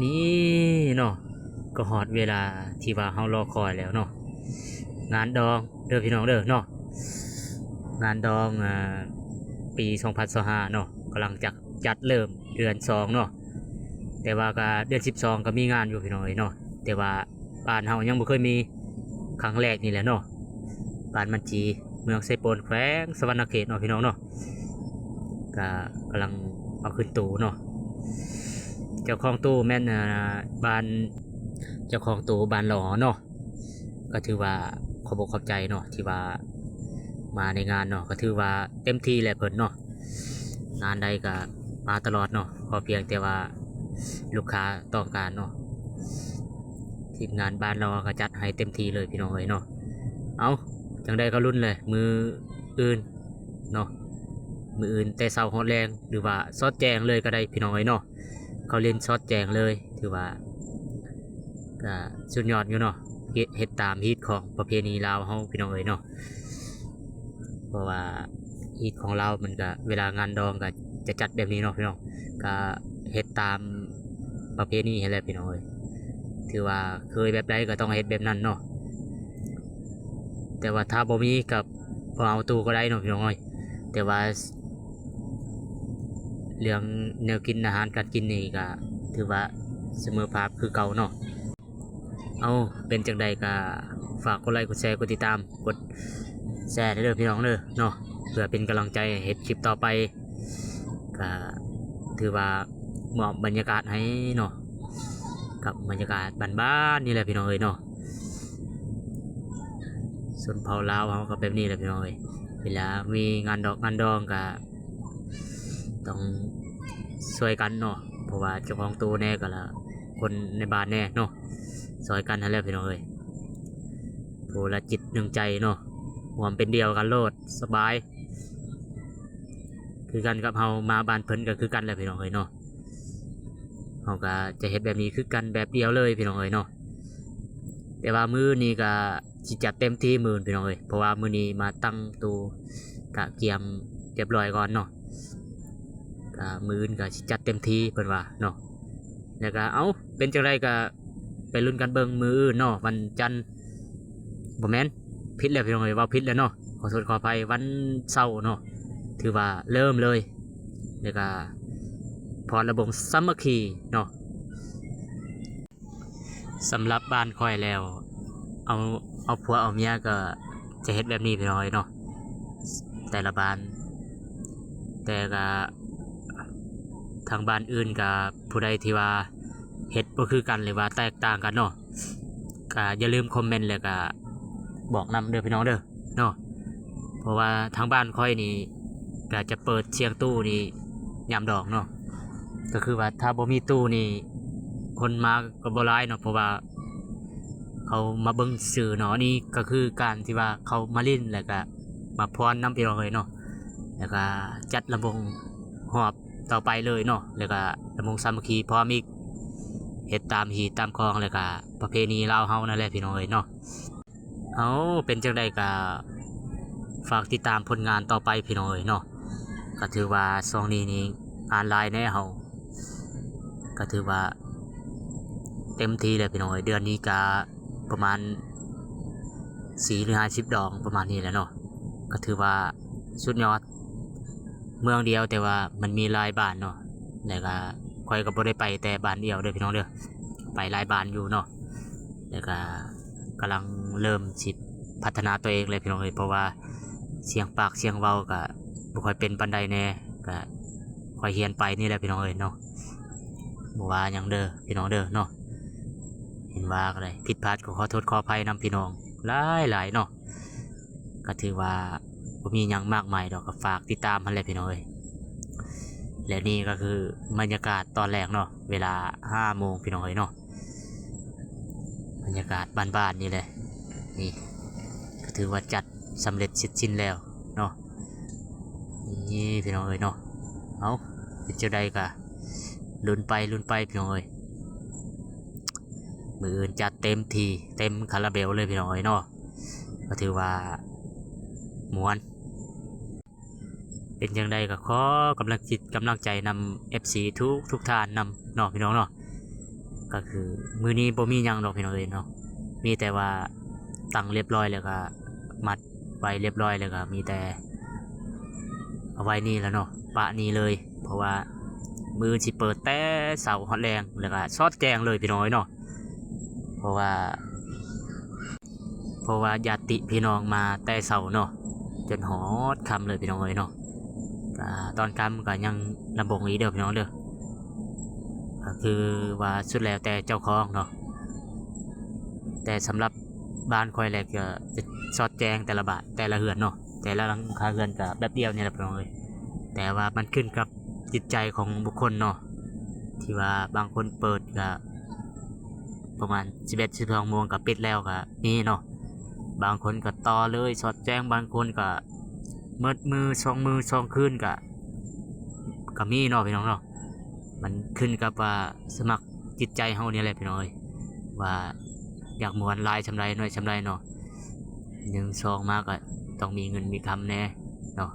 ນີ້ເນາະ ກໍຮອດເວລາທີ່ວ່າເຮົາລໍຄອຍແລ້ວເນາະ ງານດອງເດີພີ່ນ້ອງເດີເນາະ ງານດອງ ອາ ປີສອງພັນຊາວຫ້າເນາະ ກຳລັງຈະຈັດເລີ່ມເດືອນສອງເນາະ ແຕ່ວ່າກໍເດືອນສິບສອງກໍມີງານຢູ່ພີ່ນ້ອງເອີຍເນາະ ແຕ່ວ່າ ບ້ານເຮົາຍັງບໍ່ເຄີຍມີ ຄັ້ງແລກນີ້ແຫຼະເນາະ ບ້ານມັນຈີ ເມືອງໄຊໂປນ ແຂວງສະຫວັນນະເຂດເນາະພີ່ນ້ອງເນາະ ກະກຳລັງເອົາຂຶ້ນຕູ້ເນາະ ເຈົ້າຂອງຕູ້ແມ່ນ ອາ ບ້ານ ເຈົ້າຂອງຕູ້ບ້ານຫຼໍເນາະ ກໍຖືວ່າຂອບອົກຂອບໃຈເນາະ ທີ່ວ່າມາໃນງານເນາະ ກໍຖືວ່າເຕັມທີ່ແຫຼະເພິ່ນເນາະ. ງານໃດກໍມາຕະຫຼອດເນາະ ຂໍພຽງແຕ່ວ່າລູກຄ້າຕ້ອງການເນາະ ທີມງານບ້ານເຮົາກໍຈັດໃຫ້ເຕັມທີ່ເລີຍພີ່ນ້ອງເອີຍເນາະ. ເອົ້າ ຈັ່ງໃດກໍລຸ້ນແຫຼະ ມື້ອື່ນເນາະ ມື້ອື່ນແຕ່ເຊົ້າຮອດແລງ ຫຼືວ່າຊອດແຈ້ງເລີຍກໍໄດ້ພີ່ນ້ອງເອີຍເນາະ ເຂົາຫຼິ້ນຊອດແຈ້ງເລີຍ ຖືວ່າ ກະສຸດຍອດຢູ່ເນາະ ເຮັດ ເຮັດຕາມຮີດຂອງປະເພນີລາວເຮົາພີ່ນ້ອງເອີຍເນາະ ເພາະວ່າຮີດຂອງລາວມັນກະ ເວລາງານດອງກະຈະຈັດແບບນີ້ເນາະພີ່ນ້ອງ ກະເຮັດຕາມປະເພນີຫັ້ນແຫຼະພີ່ນ້ອງເອີຍ ຖືວ່າເຄີຍແບບໃດກໍຕ້ອງເຮັດແບບນັ້ນເນາະ ແຕ່ວ່າຖ້າບໍ່ມີກໍບໍ່ເອົາຕູ້ກໍໄດ້ເນາະພີ່ນ້ອງເອີຍ ແຕ່ວ່າ ເລື່ອງແນວກິນອາຫານການກິນນີ້ກະຖືວ່າສະເໝີພາບຄືເກົ່າເນາະ. ເອົ້າ ເປັນຈັ່ງໃດກະຝາກກົດໄລ ກົດແຊ ກົດຕິດຕາມ ກົດແຊເດີພີ່ນ້ອງເດີເນາະ ເພື່ອເປັນກຳລັງໃຈໃຫ້ເຮັດຄລິບຕໍ່ໄປ ກະຖືວ່າມອບບັນຍາກາດໃຫ້ເນາະ ກັບບັນຍາກາດບ້ານໆນີ້ແຫຼະພີ່ນ້ອງເອີຍເນາະ. ຊົນເຜົ່າລາວເຮົາກໍແບບນີ້ແຫຼະພີ່ນ້ອງເອີຍ ເວລາມີງານດອກງານດອງກໍຕ້ອງຊ່ວຍກັນເນາະ ເພາະວ່າເຈົ້າຂອງຕູ້ແດ່ກໍລະຄົນໃນບ້ານແດ່ເນາະ ຊ່ອຍກັນຫັ້ນແຫຼະພີ່ນ້ອງເອີຍ ຜູ້ລະຈິດໜຶ່ງໃຈເນາະ ຮ່ວມເປັນດຽວກັນໂລດ ສະບາຍ ຄືກັນກັບເຮົາມາບ້ານເພິ່ນກໍຄືກັນແຫຼະພີ່ນ້ອງເອີຍເນາະ. ເຮົາກໍຈະເຮັດແບບນີ້ຄືກັນແບບດຽວເລີຍພີ່ນ້ອງເອີຍເນາະ ແຕ່ວ່າມື້ນີ້ກໍຊິຈັດເຕັມທີ່ມື້ນີ້ພີ່ນ້ອງເອີຍ ເພາະວ່າມື້ນີ້ມາຕັ້ງຕູ້ກະກຽມຮຽບຮ້ອຍກ່ອນເນາະ ກະມື້ອື່ນກໍຊິຈັດເຕັມທີ່ເພິ່ນວ່າເນາະ ແລ້ວກໍ ເອົ້າ ເປັນຈັ່ງໃດກໍໄປລຸ້ນກັນເບິ່ງມື້ອື່ນເນາະ ວັນຈັນ ບໍ່ແມ່ນ ຜິດແລ້ວພີ່ນ້ອງເອີຍ ເວົ້າຜິດແລ້ວເນາະ ຂໍໂທດຂໍອະໄພ ວັນເສົາເນາະ ຖືວ່າເລີ່ມເລີຍ ແລ້ວກະຟ້ອນລຳວົງສາມັກຄີເນາະ. ສຳລັບບ້ານຂ້ອຍແລ້ວ ເອົາ ເອົາຜົວເອົາເມຍກໍຈະເຮັດແບບນີ້ພີ່ນ້ອງເອີຍເນາະ ແຕ່ລະບ້ານ ແຕ່ກະ ທາງບ້ານອື່ນກະ ຜູ້ໃດທີ່ວ່າເຮັດບໍ່ຄືກັນ ຫຼືວ່າແຕກຕ່າງກັນເນາະ ກະຢ່າລືມຄອມເມັນ ແລ້ວກະບອກນຳເດີພີ່ນ້ອງເດີເນາະ ເພາະວ່າທາງບ້ານຂ້ອຍນີ້ກະຈະເປີດສຽງຕູ້ນີ້ຍາມດອງເນາະ ກໍຄືວ່າຖ້າບໍ່ມີຕູ້ນີ້ຄົນມາກໍບໍ່ຫຼາຍເນາະ ເພາະວ່າເຂົາມາເບິ່ງຊື່ເນາະ ອັນນີ້ກໍຄືການທີ່ວ່າເຂົາມາຫຼິ້ນ ແລ້ວກະມາຟ້ອນນຳພີ່ນ້ອງເອີຍເນາະ ແລ້ວກະຈັດລຳວົງຮອບ ຕໍ່ໄປເລີຍເນາະ ແລ້ວກະລຳວົງສາມັກຄີພ້ອມອີກ ເຮັດຕາມຮີດຕາມຄອງ ແລ້ວກະປະເພນີລາວເຮົານັ້ນແຫຼະພີ່ນ້ອງເອີຍເນາະ. ເອົ້າ ເປັນຈັ່ງໃດກະຝາກຕິດຕາມຜົນງານຕໍ່ໄປພີ່ນ້ອງເອີຍເນາະ ກະຖືວ່າຊ່ວງນີ້ນີ້ງານຫຼາຍແດ່ເຮົາ ກະຖືວ່າເຕັມທີ່ແລ້ວພີ່ນ້ອງເອີຍ ເດືອນນີ້ກະປະມານສີ່ ຫຼື ຫ້າສິບດອງ ປະມານນີ້ແຫຼະເນາະ ກະຖືວ່າສຸດຍອດ ເມືອງດຽວ ແຕ່ວ່າມັນມີຫຼາຍບ້ານເນາະ ແລ້ວກະຂ້ອຍກໍບໍ່ໄດ້ໄປແຕ່ບ້ານດຽວເດີພີ່ນ້ອງເດີ ໄປຫຼາຍບ້ານຢູ່ເນາະ ແລ້ວກະກຳລັງເລີ່ມຊິພັດທະນາຕົວເອງແຫຼະພີ່ນ້ອງເອີຍ ເພາະວ່າສຽງປາກສຽງເວົ້າກະບໍ່ຄ່ອຍເປັນປານໃດແດ່ ກະຄ່ອຍຮຽນໄປນີ້ແຫຼະພີ່ນ້ອງເອີຍເນາະ ບໍ່ວ່າຫຍັງເດີພີ່ນ້ອງເດີເນາະ ເຫັນວ່າກໍໄດ້ຜິດພາດກໍຂໍໂທດຂໍອະໄພນຳພີ່ນ້ອງຫຼາຍໆເນາະ. ກໍຖືວ່າບໍ່ມີຫຍັງມາກມາຍດອກ ກໍຝາກຕິດຕາມຫັ້ນແຫຼະພີ່ນ້ອງເອີຍ ແລະນີ້ກໍຄືບັນຍາກາດຕອນແລງເນາະ ເວລາຫ້າໂມງພີ່ນ້ອງເອີຍເນາະ ບັນຍາກາດບ້ານໆນີ້ແຫຼະ ນີ້ກໍຖືວ່າຈັດສຳເລັດເສັດສິ້ນແລ້ວເນາະ ນີ້ພີ່ນ້ອງເອີຍເນາະ ເອົ້າ ເປັນຈັ່ງໃດກໍລຸ້ນໄປ ລຸ້ນໄປພີ່ນ້ອງເອີຍ ມື້ອື່ນຈັດເຕັມທີ່ເຕັມຄາລາເບວເລີຍພີ່ນ້ອງເອີຍເນາະ ກໍຖືວ່າມ່ວນ ເປັນຈັ່ງໃດກໍຂໍກຳລັງຈິດກຳລັງໃຈນຳເອັຟຊີທຸກໆທ່ານນຳເນາະພີ່ນ້ອງເນາະ ກໍຄືມື້ນີ້ບໍ່ມີຫຍັງດອກພີ່ນ້ອງເອີຍເນາະ ມີແຕ່ວ່າຕັ້ງລຽບຮ້ອຍ ແລ້ວກໍມັດໄວ້ລຽບຮ້ອຍ ແລ້ວກໍມີແຕ່ເອົາໄວ້ນີ້ແລ້ວເນາະ ປະນີ້ເລີຍ ເພາະວ່າມື້ອື່ນຊິເປີດແຕ່ເຊົ້າຮອດແລງ ແລ້ວກໍສອດແຈ້ງເລີຍພີ່ນ້ອງເອີຍເນາະ ເພາະວ່າ ເພາະວ່າຍາດຕິພີ່ນ້ອງມາແຕ່ເຊົ້າເນາະ ຈົນຮອດຄ່ຳເລີຍພີ່ນ້ອງເອີຍເນາະ ກໍຕອນຄ່ຳກໍຍັງລຳວົງອີກເດີພີ່ນ້ອງເດີ ກໍຄືວ່າສຸດແລ້ວແຕ່ເຈົ້າຂອງເນາະ ແຕ່ສຳລັບບ້ານຂ້ອຍແລ້ວກໍຈະສອດແຈ້ງແຕ່ລະບ້ານ ແຕ່ລະເຮືອນເນາະ ແຕ່ລະຫຼັງຄາເຮືອນກໍແບບດຽວນີ້ແຫຼະພີ່ນ້ອງເອີຍ ແຕ່ວ່າມັນຂຶ້ນກັບຈິດໃຈຂອງບຸກຄົນເນາະ ທີ່ວ່າບາງຄົນເປີດກໍ ປະມານສິບເອັດ ສິບສອງໂມງກໍປິດແລ້ວກໍມີເນາະ ບາງຄົນກໍຕໍ່ເລີຍສອດແຈ້ງ ບາງຄົນກໍໝົດມື້ ສອງມື້ ສອງຄືນກໍ ກໍມີເນາະພີ່ນ້ອງເນາະ ມັນຂຶ້ນກັບວ່າສະໝັກຈິດໃຈເຮົານີ້ແຫຼະພີ່ນ້ອງເອີຍ ວ່າຢາກມ່ວນຫຼາຍສ່ຳໃດ ໜ້ອຍສ່ຳໃດເນາະ ໜຶ່ງ ສອງ ມາກໍຕ້ອງມີເງິນມີຄຳແດ່ເນາະ.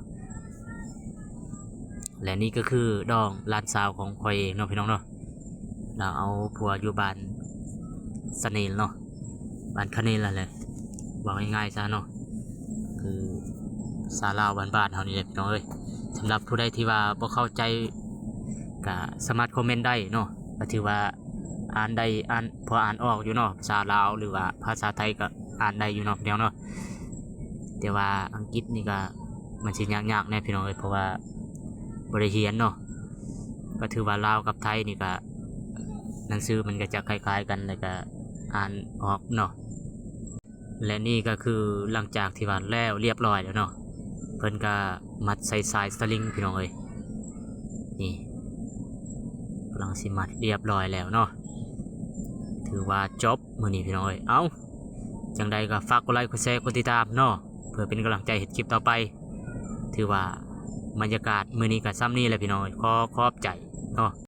ແລະນີ້ກໍຄືນ້ອງຫຼານສາວຂອງຂ້ອຍເອງເນາະພີ່ນ້ອງເນາະ ລາວເອົາຜົວຢູ່ບ້ານສະເໜນເນາະ ບ້ານຂະເໜນຫັ້ນແຫຼະ ເວົ້າງ່າຍໆຊະເນາະ ຄືສາວລາວບ້ານໆເຮົານີ້ແຫຼະພີ່ນ້ອງເອີຍ. ສຳລັບຜູ້ໃດທີ່ວ່າບໍ່ເຂົ້າໃຈກໍສາມາດຄອມເມັນໄດ້ເນາະ ກໍຖືວ່າອ່ານໄດ້ ອ່ານ ພໍອ່ານອອກຢູ່ເນາະ ພາສາລາວ ຫຼືວ່າພາສາໄທກໍອ່ານໄດ້ຢູ່ເນາະພີ່ນ້ອງເນາະ ແຕ່ວ່າອັງກິດນີ້ກໍ ມັນຊິຍາກໆແດ່ພີ່ນ້ອງເອີຍ ເພາະວ່າບໍ່ໄດ້ຮຽນເນາະ ກໍຖືວ່າລາວກັບໄທນີ້ກໍ ໜັງສືມັນກໍຈະຄ້າຍໆກັນ ແລ້ວກໍອ່ານອອກເນາະ. ແລະນີ້ກໍຄືຫຼັງຈາກທີ່ວ່າແລ້ວລຽບຮ້ອຍແລ້ວເນາະ ເພິ່ນກໍມັດໃສ່ສາຍສະລິງພີ່ນ້ອງເອີຍ ນີ້ກຳລັງຊິມັດລຽບຮ້ອຍແລ້ວເນາະ ຖືວ່າຈົບມື້ນີ້ພີ່ນ້ອງເອີຍ. ເອົ້າ ຈັ່ງໃດກໍຝາກກົດໄລ ກົດແຊ ກົດຕິດຕາມເນາະ ເພື່ອເປັນກຳລັງໃຈເຮັດຄລິບຕໍ່ໄປ. ຖືວ່າບັນຍາກາດມື້ນີ້ກໍສ່ຳນີ້ແຫຼະພີ່ນ້ອງເອີຍ ຂໍຂອບໃຈເນາະ.